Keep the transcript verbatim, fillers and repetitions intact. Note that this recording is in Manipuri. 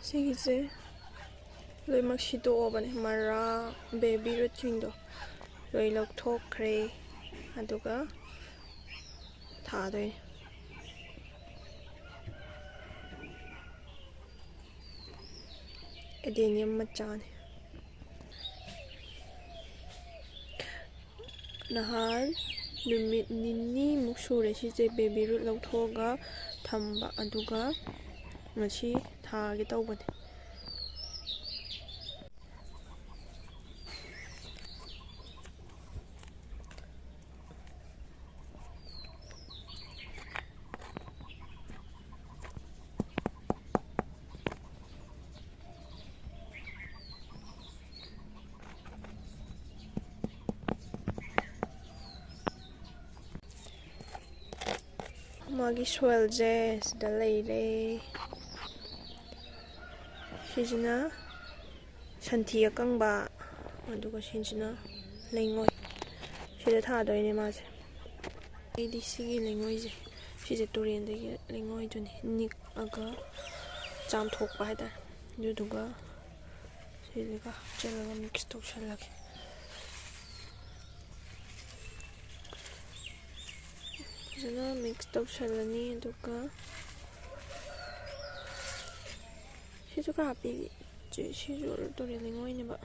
ꯁꯤꯒꯤꯁꯦ ꯂꯣꯏꯅꯃꯛ ꯁꯤꯗꯣꯛꯑꯕꯅꯦ, ꯃꯔꯥ, ꯕꯦꯕꯤ ꯔꯨꯠꯁꯤꯡꯗꯣ ꯂꯣꯏ ꯂꯧꯊꯣꯛꯈ꯭ꯔꯦ꯫ ꯑꯗꯨꯒ ꯊꯥꯗꯣꯏꯅꯦ꯫ ꯑꯦꯗꯦꯅꯤꯌꯝ ꯃꯆꯥꯅꯦ꯫ ꯅꯍꯥꯟ ꯅꯨꯃꯤꯠ ꯅꯤꯅꯤꯃꯨꯛ ꯁꯨꯔꯦ ꯁꯤꯁꯦ ꯕꯦꯕꯤ ꯔꯨꯠ ꯂꯧꯊꯣꯛꯑꯒ ꯊꯝꯕ, ꯑꯗꯨꯒ ꯉꯁꯤ ꯊꯥꯒꯦ ꯇꯧꯕꯅꯦ꯫ ꯃꯥꯒꯤ ꯁꯣꯏꯜꯁꯦ ꯁꯤꯗ ꯂꯩꯔꯦ꯫ ꯁꯤꯁꯤꯅ ꯁꯟꯊꯤ ꯑꯀꯪꯕ, ꯑꯗꯨꯒ ꯁꯤꯁꯤꯅ ꯂꯩꯉꯣꯏ꯫ ꯁꯤꯗ ꯊꯥꯗꯣꯏꯅꯦ ꯃꯥꯁꯦ꯫ ꯑꯩꯗꯤ ꯁꯤꯒꯤ ꯂꯩꯉꯣꯏꯁꯦ, ꯁꯤꯁꯦ ꯇꯨꯔꯦꯟꯗꯒꯤ ꯂꯩꯉꯣꯏꯗꯨꯅꯤ, ꯅꯤꯛꯑꯒ ꯆꯥꯝꯊꯣꯛꯄ ꯍꯥꯏꯇꯥꯔꯦ꯫ ꯑꯗꯨꯗꯨꯒ ꯁꯤꯁꯤꯒ ꯍꯥꯞꯆꯤꯜꯂꯒ ꯃꯤꯛꯁ ꯇꯧꯁꯜꯂꯒꯦ꯫ ꯐꯖꯅ ꯃꯤꯛꯁ ꯇꯧꯁꯜꯂꯅꯤ꯫ ꯑꯗꯨꯒ ꯁꯤꯁꯨ ꯈꯔ ꯍꯥꯞꯄꯤꯒꯦ꯫ ꯁꯤ-, ꯁꯤꯁꯨ ꯇꯨꯔꯦꯜ ꯂꯩꯉꯣꯏꯅꯦꯕ꯫